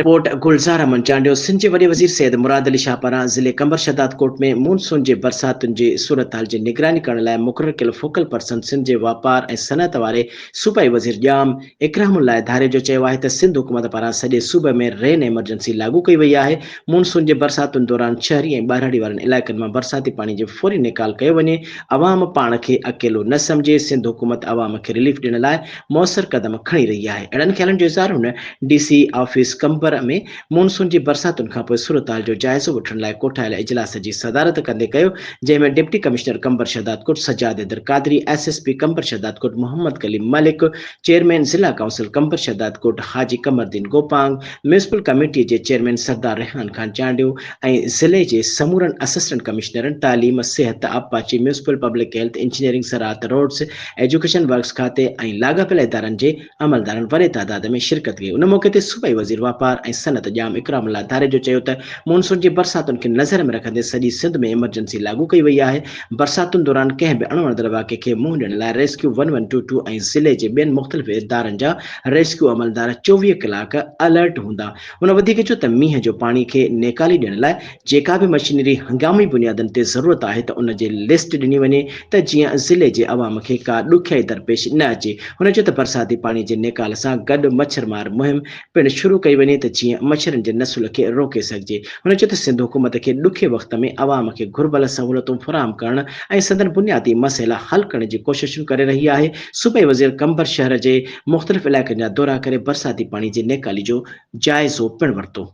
Report, Gulzar Ahmed Chandio, Sindh جي وڏي وزير سيد مراد علي شاهه پاران ضلعي قمبر شهدادڪوٽ ۾ مون سون جي برساتن جي صورتحال جي نگراني ڪرڻ لاء مقرر ڪيل فوڪل پرسن سنڌ جي واپار ۽ صنعت واري صوبائي وزير ڄام اڪرام الله ڌاريجو چيو آهي ته سنڌ حڪومت پاران سڄي صوبي ۾ رين ايمرجنسي لاڳو ڪئي وئي آهي، مون سون جي برساتن دوران شهري ۽ ٻهراڙي وارن علائقن مان برساتي پاڻي جي فوري نيڪال ڪيو وڃي، عوام پاڻ کي اڪيلو نه سمجهي، سنڌ حڪومت عوام کي رليف ڏيڻ لاء موثر قدم کڻي رهي آهي. اهڙن خيالن جو اظهار هن D C office Qambar ۾ monsoon جي برساتن کانپوء صورتحال جو جائزو وٺڻ لاء ڪوٺايل اجلاس جي صدارت ڪندي ڪيو جنهن ۾ deputy commissioner Qambar Shahdadkot Sajjad Haider Qadri, S S P Qambar Shahdadkot Muhammad Kaleem Malik, chairman ضلع council Qambar Shahdadkot Haji Qamar Uddin Gopang, municipal committee جي چيئرمين سردار ريحان خان چانڊيو ۽ ضلعي جي سمورن اسسٽنٽ ڪمشنرن، تعليم، صحت، آبپاشي، ميونسپل پبلڪ هيلٿ، انجنيئرنگ، زراعت، روڊز، ايجوڪيشن ورڪس کاتي ۽ لاڳاپيل ادارن جي عملدارن وڏي تعداد ۾ شرڪت ڪئي. ان موقعي تي صوبائي وزير واپار ۽ صنعت ڄام اڪرام الله ڌاريجو چيو ته مونسون جي برساتن کي نظر ۾ رکندي سڄي سنڌ ۾ ايمرجنسي لاڳو ڪئي وئي آهي، برساتن دوران ڪنهن به اڻوڻندڙ واقعي کي منهن ڏيڻ لاء rescue one one two two ۽ ضلعي جي ٻين مختلف ادارن جا ريسڪيو عملدار 24 ڪلاڪ الرٽ هوندا. هن وڌيڪ چيو ته مينهن جو پاڻي کي نيڪالي ڏيڻ لاء جيڪا به مشينري هنگامي بنيادن تي ضرورت آهي ته ان جي لسٽ ڏني وڃي ته جيئن ضلعي جي عوام کي ڪا ڏکيائي درپيش نه اچي. هن چيو ته برساتي پاڻي جي نيڪال سان گڏ مڇر مار مهم پڻ شروع ڪئي وڃي ته جيئن مڇرن جي نسل کي روڪي سگهجي. هن چيو ته سنڌ حڪومت کي ڏکي وقت ۾ عوام کي گهربل سهولتون فراهم ڪرڻ ۽ سندن بنيادي مسئلا حل ڪرڻ جي ڪوششون ڪري رهي آهي. صوبائي وزير قمبر شهر جي مختلف علائقن جا دورا ڪري برساتي پاڻي جي نيڪالي جو جائزو پڻ ورتو.